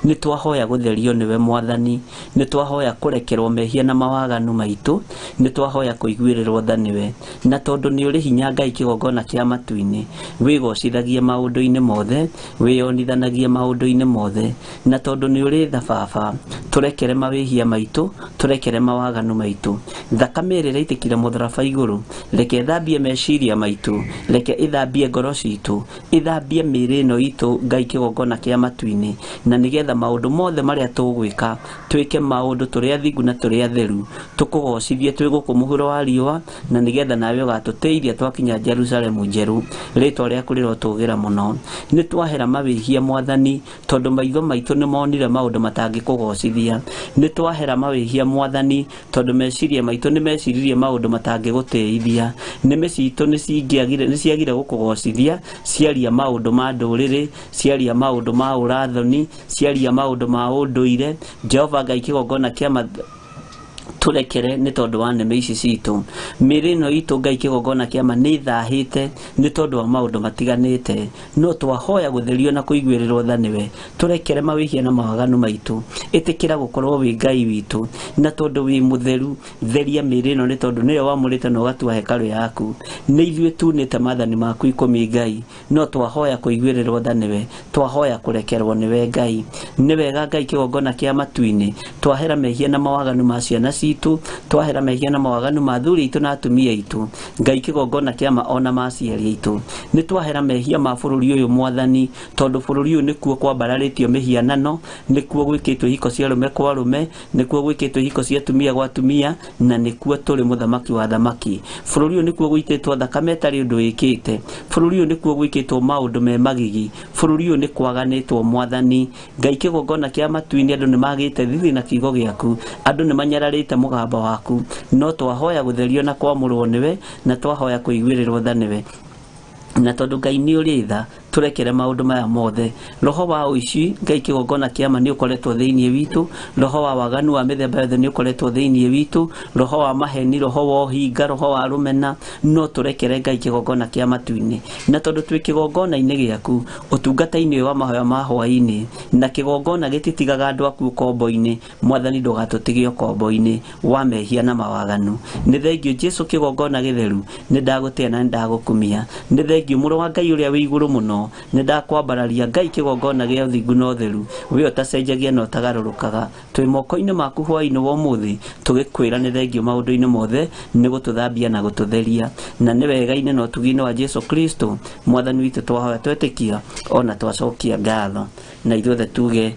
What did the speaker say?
Nĩ twahoya gũtherio nĩwe Mwathani, nĩ twahoya kũrekerwo mehia na mawaganu maitũ, nĩ twahoya kũiguĩrĩrwo tha nĩwe. Na tondũ nĩ ũrĩ hinya Ngai kĩgongona kĩa matu-inĩ, wĩgocithagie maũndũ-inĩ mothe, wĩyonithanagie maũndũ-inĩ mothe. Na tondũ nĩ ũrĩ tha Baba, tũrekere mawĩhia maitũ, tũrekere mawaganu maitũ. Thakame ĩrĩa ĩraitĩkire mũtharaba igũrũ, reke ĩthambie meciria maitũ, reke ĩthambie ngoro citũ, ĩthambie mĩĩrĩ ĩno itũ Ngai kĩgongona kĩa matu-inĩ, na nĩgetha maũndũ mothe marĩa tũgwĩka, twĩke maũndũ tũrĩ athingu na tũrĩ atheru, tũkũgocithie twĩ gũkũ mũhuro wa riũa, na nĩgetha nawe ũgatũteithia twakinya Jerusalemu njerũ. Rĩtwa rĩaku rĩrotũgĩra mũno. Nĩ twahera mawĩhia Mwathani, tondũ maitho maitũ nĩ monire maũndũ matangĩkũgocithia. Nĩ twahera mawĩhia Mwathani, tondũ meciria maitũ nĩ meciririe maũndũ matangĩgũtĩithia. Nĩmĩ citũ nĩ ciagire gũkũgocithia, ciaria maũndũ ma ndũrĩrĩ, ciaria maũndũ ma ũrathoni, ciaria maũndũ ma ũndũire. Jehova Ngai kĩgongona kĩa tũrekere nĩ tondũ wa nĩmĩ ici citũ. Mĩĩrĩ ĩno itũ Ngai kĩgongona kĩa ma nĩ ĩthahĩte nĩ tondũ wa maũndũ matiganĩte, no twahoya gũtherio na kũiguĩrĩrwo tha nĩwe. Tũrekere mawĩhia na mawaganu maitũ, ĩtĩkĩra gũkorwo wĩ Ngai witũ, na tondũ wĩ mũtheru, theria mĩĩrĩ ĩno nĩ tondũ nĩyo wamũrĩte na ũgatua hekarũ yaku. Nĩ ithuĩ tunĩte maathani maku 10 Ngai, no twahoya kũiguĩrĩrwo tha nĩwe, twahoya kũrekerwo nĩwe Ngai. Nĩ wega Ngai kĩgongona kĩa matu-inĩ, twahera mehia na mawaganu ma ciana citũ, twahera mehia na mawaganu ma athuri aitũ na atumia aitũ, Ngai kĩgongona kĩa ma ona ma aciari aitũ. Nĩ twahera mehia ma bũrũri ũyũ Mwathani, tondũ bũrũri ũyũ nĩkuo kwambararĩtio mĩhianano, nĩkuo gwĩkĩtwo ihiko cia arũme kwa arũme, nĩkuo gwĩkĩtwo ihiko cia atumia gwa atumia, na nĩkuo tũrĩ mũthamaki wa thamaki. Bũrũri ũyũ nĩkuo gũitĩtwo thakame ĩtarĩ ũndũ ĩkĩte, bũrũri ũyũ nĩkuo gwĩkĩtwo maũndũ me magigi, bũrũri ũyũ nĩ kwaganĩtwo Mwathani. Ngai kĩgongona kĩa matu-inĩ, andũ nĩ magĩte thithi na kiugo gĩaku, andũ nĩ manyararĩte mũgambo waku, no twahoya gũtherio na kwamũrwo nĩwe, na twahoya kũiguĩrĩrwo tha nĩwe. Na tondũ Ngai nĩ ũrĩ tha, tũrekere maũndũ maya mothe. Roho wa ũici Ngai kĩgongona kĩa ma nĩ ũkoretwo thĩinĩ witũ, roho wa waganu wa mĩthemba yothe nĩ ũkoretwo thĩinĩ witũ, roho wa maheni, roho wa ũhinga, roho wa rũmena, no tũrekere Ngai kĩgongona kĩa matu-inĩ. Na tondũ twĩ kĩgongona-inĩ gĩaku, ũtungata-inĩ ũyũ wa mahoya ma hwaĩ-inĩ, na kĩgongona gĩtitigaga andũ aku ũkombo-inĩ, Mwathani ndũgatũtige ũkombo-inĩ wa mehia na mawaganu. Nĩ thengio Jesu kĩgongona gĩtheru, nĩ ndagũtĩa na nĩ ndagũkumia. Nĩ thengio mũrũ wa Ngai ũrĩa wĩ igũrũ mũno, nĩ ndakwambararia Ngai kĩgongona gĩa ũthingu na ũtheru, we ũtacenjagia na ũtagarũrũkaga. Twĩ moko-inĩ maku hwaĩ-inĩ wa ũmũthĩ, tũgĩkwĩra nĩ thengio maũndũ-inĩ mothe, nĩ gũtũthambia na gũtũtheria. Na nĩ wega-inĩ na ũtugi-inĩ wa Jesu Kristo Mwathani witũ twahoya twetĩkia ona twacokia ngatho. Na ithuothe tuge.